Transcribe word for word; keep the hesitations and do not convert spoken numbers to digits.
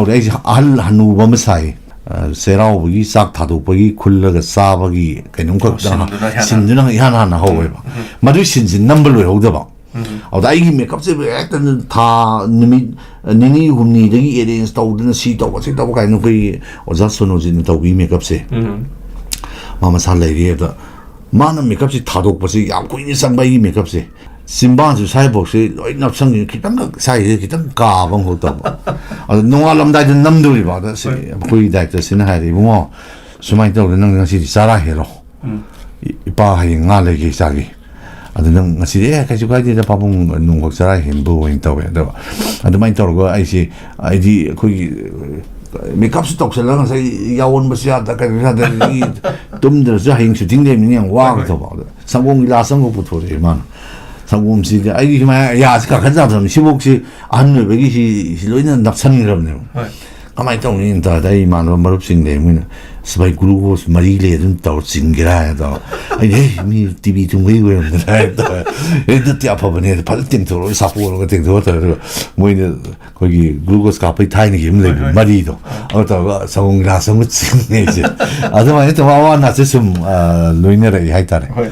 ꯑꯗꯨꯗ ꯑꯩꯁꯦ ꯑꯍꯜ ꯍꯅꯨꯕ ꯑꯃ ꯁꯥꯏ꯫ ꯑ, ꯆꯩꯔꯥꯎꯕꯒꯤ ꯆꯥꯛ ꯊꯥꯗꯣꯛꯄꯒꯤ ꯈꯨꯜꯂꯒ ꯆꯥꯕꯒꯤ ꯀꯩꯅꯣꯝꯈꯛ ꯑꯣ, ꯁꯤꯟꯗꯨꯅ ꯏꯍꯥꯟ ꯍꯥꯟꯅ꯫ ꯁꯤꯟꯗꯨꯅ ꯏꯍꯥꯟ ꯍꯥꯟꯅ ꯍꯧꯋꯦꯕ꯫ ꯎꯝ, ꯎꯝ꯫ ꯃꯗꯨꯏ ꯁꯤꯟꯁꯤ ꯅꯝꯕ ꯂꯣꯏꯍꯧꯗꯕ꯫ ꯎꯝ꯫ ꯑꯗꯨꯗ ꯑꯩꯒꯤ ꯃꯦꯀꯞꯁꯦ ꯍꯦꯛꯇ ꯊꯥ ꯅꯨꯃꯤꯠ ꯅꯤꯅꯤ ꯍꯨꯝꯅꯤꯗꯒꯤ ꯑꯦꯔꯦꯟꯖ ꯇꯧꯗꯅ ꯁꯤ ꯇꯧꯕ ꯁꯤ ꯇꯧꯕ ꯀꯥꯏꯅ ꯑꯩꯈꯣꯏꯒꯤ ꯑꯣꯖꯥ ꯁꯣꯅꯨꯖꯤꯠꯅ ꯇꯧꯕꯤ ꯃꯦꯀꯞꯁꯦ꯫ ꯎꯝ꯫ ꯃꯥ ꯃꯁꯥ ꯂꯩꯔꯤ ꯑꯗ ꯃꯥꯅ ꯃꯦꯀꯞꯁꯦ ꯊꯥꯗꯣꯛꯄꯁꯦ ꯌꯥꯝ ꯀꯨꯏꯅ ꯆꯪꯕ ꯑꯩꯒꯤ ꯃꯦꯀꯞꯁꯦ꯫ ꯆꯤꯝꯕꯥꯟꯁꯨ ꯁ꯭ꯋꯥꯏꯐꯥꯎꯁꯦ ꯂꯣꯏ ꯅꯞꯁꯟꯈꯤ, ꯈꯤꯇꯪꯈꯛ ꯁ꯭ꯋꯥꯏꯁꯤꯗ ꯈꯤꯇꯪ ꯀꯥꯕ ꯑꯃꯈꯛ ꯇꯧꯕ꯫ ꯑꯗꯣ ꯅꯣꯡꯉꯥꯜꯂꯝꯗꯥꯏꯗ ꯅꯝꯗꯣꯔꯤꯕ꯫ ꯑꯗ ꯁꯤ ꯍꯣꯏ꯫ ꯑꯩꯈꯣꯏ ꯗꯥꯏꯔꯦꯛꯇꯔꯁꯤꯅ ꯍꯥꯏꯔꯦ, "ꯏꯕꯨꯡꯉꯣ, ꯁꯨꯃꯥꯏꯅ ꯇꯧꯗꯅ ꯅꯪ ꯉꯁꯤꯗꯤ ꯆꯥꯔꯥ ꯍꯦꯜꯂꯣ꯫ ꯎꯝ꯫ ꯏꯄꯥ ꯍꯌꯦꯡ ꯉꯥ ꯂꯩꯒꯦ ꯆꯥꯒꯦ꯫ ꯑꯗꯨ ꯅꯪ ꯉꯁꯤꯗꯤ, ꯑꯦ, ꯀꯩꯁꯨ ꯀꯥꯏꯗꯦꯗ, ꯄꯥꯕꯨꯡ ꯅꯣꯡꯈꯛ ꯆꯔꯥ ꯍꯦꯟꯕ ꯑꯣꯏꯅ ꯇꯧꯋꯦ"꯫ ꯑꯗꯣ ꯑꯗꯨꯃꯥꯏꯅ ꯇꯧꯔꯒ ꯑꯩꯁꯦ, ꯑꯩꯗꯤ ꯑꯩꯈꯣꯏꯒꯤ ꯃꯦꯀꯞꯁꯨ ꯇꯧꯁꯜꯂꯒ ꯉꯁꯥꯏ ꯌꯥꯎꯑꯣꯟꯕꯁꯨ ꯌꯥꯗ, ꯀꯩꯅꯣ ꯌꯥꯗ, ꯑꯗꯒꯤ ꯇꯨꯝꯗ꯭ꯔꯁꯨ ꯍꯌꯦꯡ ꯁꯨꯇꯤꯡ ꯂꯩꯕꯅꯤꯅ ꯌꯥꯝ ꯍꯣꯏ, ꯍꯣꯏ꯫ ꯋꯥꯒꯗꯧꯕ꯫ ꯑꯗ ꯁꯪꯒꯣꯝ ꯒꯤꯂꯥꯁ ꯑꯃꯒ ꯄꯨꯊꯣꯔꯛꯑꯦ ꯃꯥꯅ꯫ ꯁꯪꯒꯣꯝꯁꯤꯗꯤ ꯑꯩꯒꯤ ꯁꯨꯃꯥꯏꯅ ꯌꯥꯁꯤ ꯀꯥꯈꯠ ꯌꯥꯗ꯭ꯔꯕꯅꯤ꯫ ꯁꯤꯐꯧꯁꯤ ꯑꯍꯟ ꯑꯣꯏꯕꯒꯤ ꯁꯤ, ꯁꯤ ꯂꯣꯏꯅ ꯅꯞꯁꯟꯈ꯭ꯔꯕꯅꯦꯕ꯫ ꯍꯣꯏ꯫ ꯀꯃꯥꯏꯅ ꯇꯧꯅꯤ ꯇꯧꯔꯗꯤ ꯑꯩ ꯏꯃꯥꯟꯅꯕ ꯃꯔꯨꯞꯁꯤꯡ ꯂꯩ, ꯃꯣꯏꯅ, "ꯑꯁ ꯚꯥꯏ, ꯒ꯭ꯂꯨꯀꯣꯁ ꯃꯔꯤ ꯂꯩ, ꯑꯗꯨꯝ ꯇꯧꯔ ꯆꯤꯡꯒꯦꯔꯥ?" ꯍꯥꯏꯅ ꯇꯧꯔ, ꯑꯩꯅ, "ꯍꯦ, ꯃꯤ ꯇꯤ ꯕꯤ ꯊꯨꯡꯕꯩ ꯑꯣꯏꯔꯝꯗꯅ" ꯍꯥꯏ ꯇꯧꯔꯦ꯫ "ꯑꯦ, ꯅꯠꯇꯦ, ꯑꯐꯕꯅꯦ, ꯐꯖꯅ ꯇꯦꯡꯊꯣꯛꯑꯒ ꯁꯥꯄꯣꯟ ꯑꯃꯒ ꯇꯦꯡꯊꯣꯛꯑ" ꯇꯧꯔꯦ꯫ ꯑꯗꯨꯒ ꯃꯣꯏꯅ ꯑꯩꯈꯣꯏꯒꯤ ꯒ꯭ꯂꯨꯀꯣꯁ ꯀꯥꯞꯄꯩ ꯊꯥꯏꯅꯒꯤ ꯑꯃ ꯂꯩꯕ, ꯍꯣꯏ, ꯍꯣꯏ꯫ ꯃꯔꯤꯗꯣ, ꯑꯗꯨ ꯇꯧꯔꯒ ꯁꯪꯒꯣꯝ ꯒꯤꯂꯥꯁ ꯑꯃ ꯆꯤꯡꯉꯦ ꯑꯩꯁꯦ꯫ ꯑꯗꯨꯃꯥꯏꯅ ꯇꯧꯕ ꯑꯋꯥ ꯑꯅꯥꯁꯦ ꯁꯨꯝ, ꯑ, ꯂꯣꯏꯅꯔꯛꯏ ꯍꯥꯏꯇꯥꯔꯦ꯫ ꯍꯣꯏ꯫